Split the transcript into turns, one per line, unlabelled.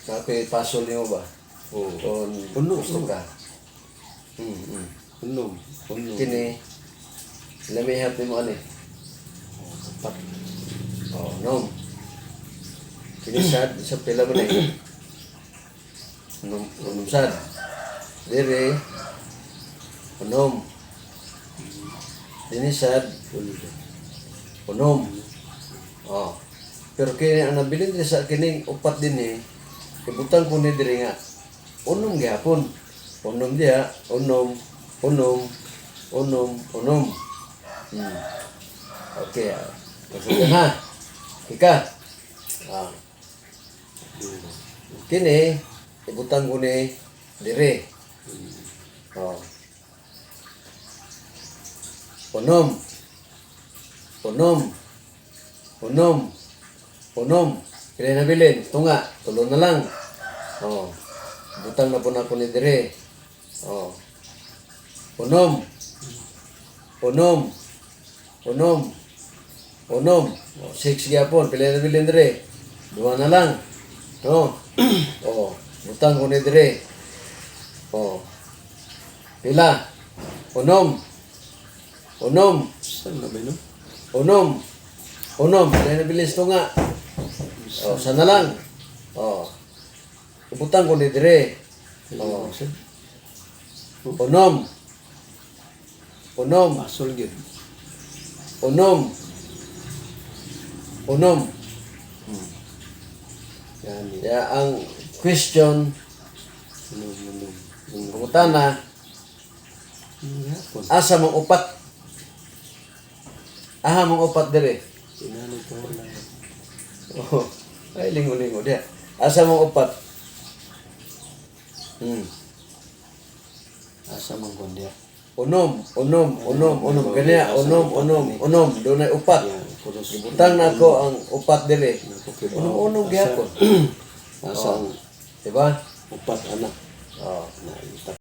Kape puzzle nimo ba?
Oh.
Kung
Uno,
gusto
uno.
ka.
Unom. Unom.
Kini, let me help nimo ani.
Upat.
Oh, unom. Kini sad sa pila ba ni? Unom, unom sad. Dire, unom. Dini sad,
Unom.
unom. Oh. Pero kini ang nabilin diri sa kining upat dinhi, ibutang ko ni diri nga unom gihapon. Unom diha, unom, unom, unom, unom. Okay. Ah. Kasultan ha. Ika. Ah. Kini ibutang ko ni dire. Oh. Unom. Unom. Unom. Unom. Pila nabilin? Tunga. Tulo na lang. Oh. Butang na po na ko ni dire. Oh. Unom. Unom. Unom. Unom. Oh, six gyapon. Pila nabilin dire? Duha na lang. No. Oh. Butang ko ni dire. Oh. Pila? Unom. Unom.
Saan na ba no?
Unom. Unom. Pila nabilin sa tunga? Oh, sana lang. Oh. Ibutang ko ni dire. Oh.
Sad.
Unom. Unom.
Puzzle gyud.
Unom. Unom.
Yani.
Ya, ang question,
Unom, unom.
ang pangutana,
Gihapon.
Asa mong upat? Aha mong upat dire.
Tinanong ko wala.
Oh. Ay, lingo-lingo diya. Asa mong upat?
Asa man kon diya.
Unom, unom, unom, unom. Kanya, unom, unom, unom. Dunay upat.
Ya, kudos.
Ibutang na ako ang upat dire.
Nako kibaw.
Unom, unom gihapon.
Asa ang
Diba?
upat anak.
Oh.
Na